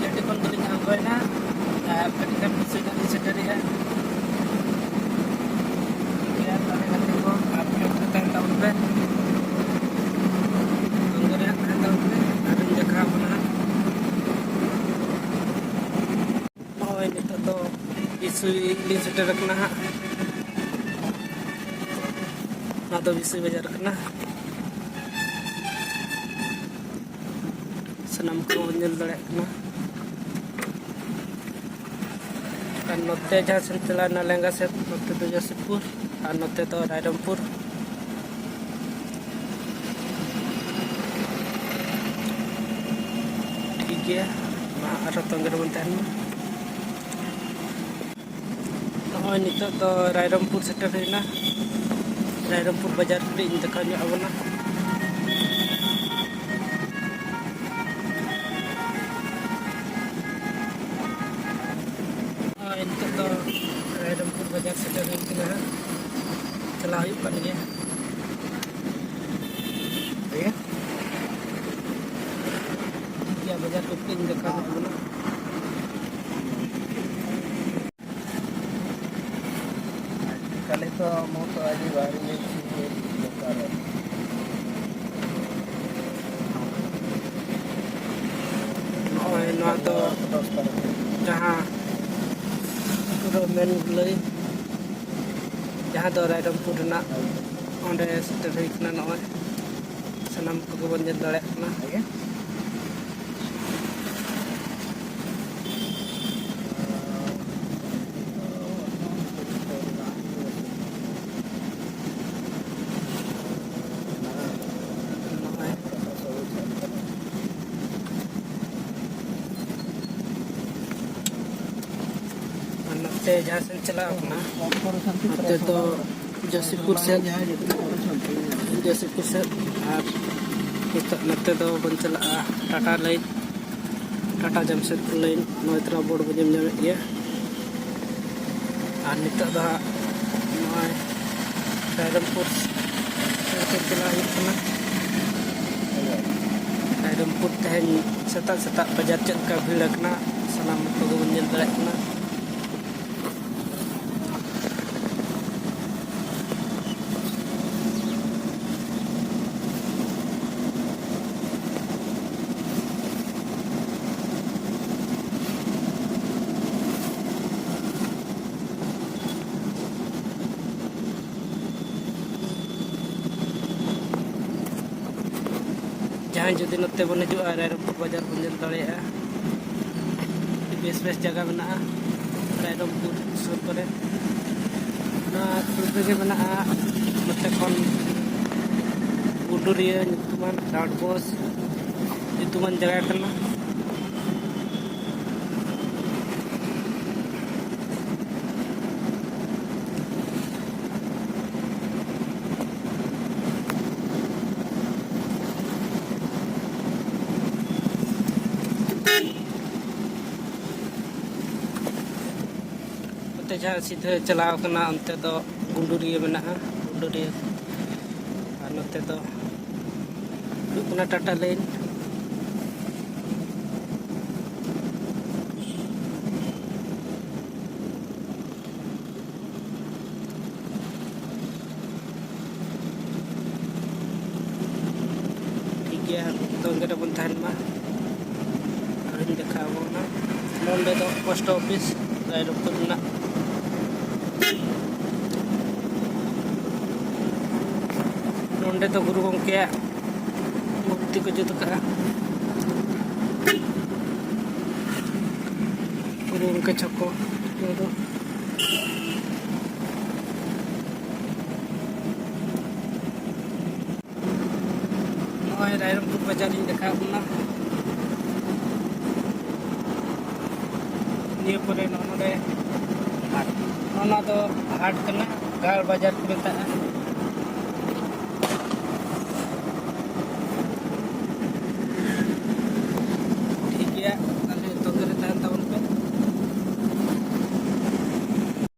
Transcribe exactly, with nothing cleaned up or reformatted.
ᱜᱷᱟᱴᱤ ᱠᱷᱚᱱ ᱫᱚᱞᱤᱧ ᱟᱬᱜᱚᱭᱮᱱᱟ ᱟᱨ ᱠᱟᱹᱴᱤᱡ ᱜᱟᱱ ᱵᱤᱥᱚᱭ ᱧᱚᱜ ᱞᱤᱧ ᱥᱮᱴᱮᱨᱮᱜᱼᱟ᱾ ᱴᱷᱤᱠ ᱜᱮᱭᱟ, ᱛᱟᱦᱚᱞᱮ ᱜᱟᱛᱮ ᱠᱚ, ᱟᱯᱮ ᱦᱚᱸ ᱛᱟᱦᱮᱱ ᱛᱟᱵᱚᱱ ᱯᱮ᱾ ᱛᱚᱸᱜᱮ ᱨᱮ ᱦᱟᱸᱜ ᱛᱟᱦᱮᱱ ᱛᱟᱵᱚᱱ ᱯᱮ, ᱟᱨᱤᱧ ᱫᱮᱠᱷᱟᱣ ᱟᱵᱚᱱᱟ ᱦᱟᱸᱜ᱾ ᱱᱚᱜᱼᱚᱭ ᱱᱤᱛᱚᱜ ᱫᱚ ᱵᱤᱥᱩᱭ ᱞᱤᱧ ᱥᱮᱴᱮᱨ ᱟᱠᱟᱱᱟ ᱦᱟᱸᱜ᱾ ᱱᱚᱣᱟ ᱫᱚ ᱵᱤᱥᱩᱭ ᱵᱟᱡᱟᱨ ᱠᱟᱱᱟ᱾ ᱥᱟᱱᱟᱢ ᱠᱚ ᱧᱮᱞ ᱫᱟᱲᱮᱭᱟᱜ ᱠᱟᱱᱟ᱾ ᱟᱨ ᱱᱚᱛᱮ ᱡᱟᱦᱟᱸ ᱥᱮᱫ ᱪᱟᱞᱟᱣᱱᱟ ᱞᱮᱸᱜᱟ ᱥᱮᱫ, ᱱᱚᱛᱮ ᱫᱚ ᱡᱚᱥᱤᱯᱩᱨ ᱟᱨ ᱱᱚᱛᱮ ᱫᱚ ᱨᱟᱭᱨᱚᱝᱯᱩᱨ᱾ ᱴᱷᱤᱠ ᱜᱮᱭᱟ, ᱢᱟ ᱟᱨᱦᱚᱸ ᱛᱚᱸᱜᱮ ᱨᱮᱵᱚᱱ ᱛᱟᱦᱮᱱ ᱢᱟ᱾ ᱱᱚᱜᱼᱚᱭ ᱱᱤᱛᱚᱜ ᱫᱚ ᱨᱟᱭᱨᱚᱝᱯᱩᱨ ᱥᱮᱴᱮᱨ ᱦᱩᱭᱱᱟ᱾ ᱨᱟᱭᱨᱚᱝᱯᱩᱨ ᱵᱟᱡᱟᱨ ᱠᱟᱹᱴᱤᱡ ᱤᱧ ᱫᱮᱠᱷᱟᱣ ᱧᱚᱜ ᱟᱵᱚᱱᱟ᱾ ᱱᱚᱜᱼᱚᱭ ᱱᱤᱛᱚᱜ ᱫᱚ ᱨᱟᱭᱨᱚᱝᱯᱩᱨ ᱵᱟᱡᱟᱨ ᱥᱮᱴᱮᱨ ᱦᱩᱭ ᱠᱟᱱᱟ ᱦᱟᱸᱜ᱾ ᱪᱟᱞᱟᱣ ᱦᱩᱭᱩᱜ ᱠᱟᱱ ᱜᱮᱭᱟ᱾ ᱴᱷᱤᱠ ᱜᱮᱭᱟ, ᱵᱟᱡᱟᱨ ᱠᱚ ᱠᱟᱹᱴᱤᱡ ᱤᱧ ᱫᱮᱠᱷᱟᱣ ᱧᱚᱜ ᱟᱵᱚᱱᱟ᱾ ᱠᱟᱞᱮ ᱛᱚ ᱢᱚᱛᱚ ᱟᱹᱰᱤ ᱵᱟᱦᱨᱮ ᱫᱚᱨᱠᱟᱨ᱾ ᱱᱚᱜᱼᱚᱭ ᱱᱚᱣᱟ ᱫᱚ ᱡᱟᱦᱟᱸ ᱯᱩᱨᱟᱹ ᱢᱮᱱ ᱞᱟᱹᱭ, ᱡᱟᱦᱟᱸ ᱫᱚ ᱨᱟᱭᱨᱚᱝᱯᱩᱨ ᱨᱮᱱᱟᱜ, ᱚᱸᱰᱮ ᱥᱮᱴᱮᱨ ᱦᱩᱭ ᱠᱟᱱᱟ᱾ ᱱᱚᱜᱼᱚᱭ ᱥᱟᱱᱟᱢ ᱠᱚᱜᱮ ᱵᱚᱱ ᱧᱮᱞ ᱫᱟᱲᱮᱭᱟᱜ ᱠᱟᱱᱟ᱾ ᱱᱚᱜᱼᱚᱭ᱾ ᱟᱨ ᱱᱚᱛᱮ ᱡᱟᱦᱟᱸ ᱥᱮᱫ ᱪᱟᱞᱟᱣ ᱠᱟᱱᱟ, ᱱᱚᱛᱮ ᱫᱚ ᱡᱚᱥᱤᱯᱩᱨ ᱥᱮᱫ, ᱡᱚᱥᱤᱯᱩᱨ ᱥᱮᱫ, ᱟᱨ ᱱᱤᱛᱚᱜ ᱱᱚᱛᱮ ᱫᱚ ᱵᱚᱱ ᱪᱟᱞᱟᱜᱼᱟ ᱴᱟᱴᱟ ᱞᱟᱭᱤᱱ, ᱴᱟᱴᱟ ᱡᱟᱢᱥᱮᱫᱽᱯᱩᱨ ᱞᱟᱭᱤᱱ, ᱱᱚᱜᱼᱚᱭ ᱛᱚᱨᱟ ᱵᱳᱨᱰ ᱵᱚᱱ ᱧᱮᱞ ᱧᱟᱢᱮᱫ ᱜᱮᱭᱟ᱾ ᱟᱨ ᱱᱤᱛᱚᱜ ᱫᱚ ᱦᱟᱸᱜ ᱱᱚᱜᱼᱚᱭ ᱨᱟᱭᱨᱚᱝᱯᱩᱨ ᱥᱮᱫ ᱪᱟᱞᱟᱜ ᱦᱩᱭᱩᱜ ᱠᱟᱱᱟ᱾ ᱨᱟᱭᱨᱚᱝᱯᱩᱨ ᱛᱮᱦᱮᱧ ᱥᱮᱛᱟᱜ ᱥᱮᱛᱟᱜ ᱵᱟᱡᱟᱨ ᱪᱮᱫ ᱞᱮᱠᱟ ᱵᱷᱤᱲ ᱟᱠᱟᱱᱟ, ᱥᱟᱱᱟᱢ ᱠᱚᱜᱮ ᱵᱚᱱ ᱧᱮᱞ ᱫᱟᱲᱮᱭᱟᱜ ᱠᱟᱱᱟ᱾ ᱡᱟᱦᱟᱸᱭ ᱡᱩᱫᱤ ᱱᱚᱛᱮ ᱵᱚᱱ ᱦᱤᱡᱩᱜᱼᱟ, ᱨᱟᱭᱨᱚᱝᱯᱩᱨ ᱵᱟᱡᱟᱨ ᱵᱚᱱ ᱧᱮᱞ ᱫᱟᱲᱮᱭᱟᱜᱼᱟ᱾ ᱟᱹᱰᱤ ᱵᱮᱥ ᱵᱮᱥ ᱡᱟᱭᱜᱟ ᱢᱮᱱᱟᱜᱼᱟ ᱨᱟᱭᱨᱚᱝᱯᱩᱨ ᱥᱩᱨ ᱠᱚᱨᱮ᱾ ᱚᱱᱟ ᱥᱩᱨ ᱨᱮᱜᱮ ᱢᱮᱱᱟᱜᱼᱟ ᱱᱚᱛᱮ ᱠᱷᱚᱱ ᱜᱩᱰᱩᱨᱤᱭᱟᱹ ᱧᱩᱛᱩᱢᱟᱱ ᱰᱟᱸᱰᱵᱳᱥ ᱧᱩᱛᱩᱢᱟᱱ ᱡᱟᱭᱜᱟ ᱠᱟᱱᱟ᱾ ᱱᱚᱛᱮ ᱡᱟᱦᱟᱸ ᱥᱤᱫᱷᱟᱹ ᱪᱟᱞᱟᱣ ᱠᱟᱱᱟ, ᱚᱱᱛᱮ ᱫᱚ ᱜᱩᱰᱩᱨᱤᱭᱟᱹ ᱢᱮᱱᱟᱜᱼᱟ, ᱜᱩᱰᱩᱨᱤᱭᱟᱹ᱾ ᱟᱨ ᱱᱚᱛᱮ ᱫᱚ ᱦᱩᱭᱩᱜ ᱠᱟᱱᱟ ᱴᱟᱴᱟ ᱞᱟᱭᱤᱱ᱾ ᱴᱷᱤᱠ ᱜᱮᱭᱟ, ᱛᱚ ᱚᱱᱠᱟ ᱨᱮᱵᱚᱱ ᱛᱟᱦᱮᱱ ᱢᱟ᱾ ᱟᱨᱤᱧ ᱫᱮᱠᱷᱟᱣ ᱟᱵᱚᱱᱟ, ᱱᱚᱸᱰᱮ ᱫᱚ ᱯᱳᱥᱴ ᱚᱯᱷᱤᱥ ᱨᱟᱭᱨᱚᱝᱯᱩᱨ ᱨᱮᱱᱟᱜ᱾ ᱱᱚᱸᱰᱮ ᱫᱚ ᱜᱩᱨᱩ ᱜᱚᱢᱠᱮᱭᱟᱜ ᱢᱩᱨᱛᱤ ᱠᱚ ᱡᱩᱛ ᱟᱠᱟᱫᱼᱟ᱾ ᱜᱩᱨᱩ ᱜᱚᱢᱠᱮ ᱪᱷᱚᱠᱚ ᱱᱚᱣᱟ ᱫᱚ᱾ ᱱᱚᱜᱼᱚᱭ ᱨᱟᱭᱨᱚᱝᱯᱩᱨ ᱵᱟᱡᱟᱨ ᱤᱧ ᱫᱮᱠᱷᱟᱣ ᱵᱚᱱᱟ᱾ ᱱᱤᱭᱟᱹ ᱯᱚᱨᱮ ᱱᱚᱜᱼᱚ ᱱᱚᱰᱮ ᱦᱟᱴ, ᱱᱚᱜᱼᱚ ᱱᱚᱣᱟ ᱫᱚ ᱦᱟᱴ ᱠᱟᱱᱟ, ᱜᱟᱲ ᱵᱟᱡᱟᱨ ᱠᱚ ᱢᱮᱛᱟᱜᱼᱟ᱾